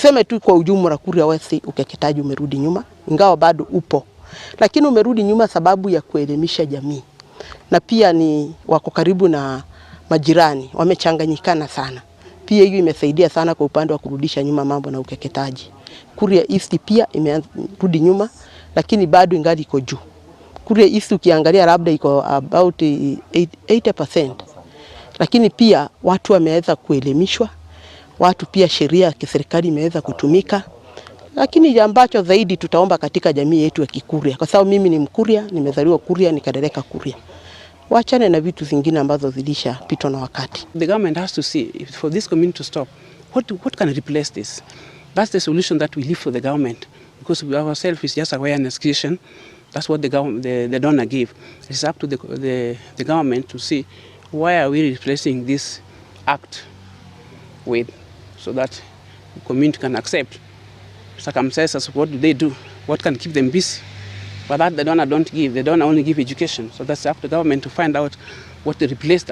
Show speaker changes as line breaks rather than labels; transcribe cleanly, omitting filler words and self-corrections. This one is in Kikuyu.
Tuseme tu kwa ujumla, Kuria West ukeketaji umerudi nyuma, ingawa bado upo, lakini umerudi nyuma sababu ya kuelimisha jamii, na pia ni wako karibu na majirani, wamechanganyikana sana. Pia hiyo imesaidia sana kwa upande wa kurudisha nyuma mambo na ukeketaji. Kuria East pia imerudi nyuma, lakini bado ingali iko juu. Kuria East ukiangalia labda iko about 80%, lakini pia watu wameweza kuelimishwa, watu pia sheria ya kiserikali imeweza kutumika, lakini ambacho zaidi tutaomba katika jamii yetu ya Kikuria, kwa sababu mimi ni Mkuria, nimezaliwa Kuria, nikaleleka Kuria, wachane na vitu zingine ambazo zilishapitwa na wakati.
The government has to see if for this community to stop, what can replace this? That's the solution that we leave for the government, because we ourselves is just awareness creation. That's what the donor give. It's up to the government to see why are we replacing this act with, so that the community can accept. Circumcisers, what do they do? What can keep them busy? But that the donor don't give. The donor only give education. So that's up to the government to find out what to replace that.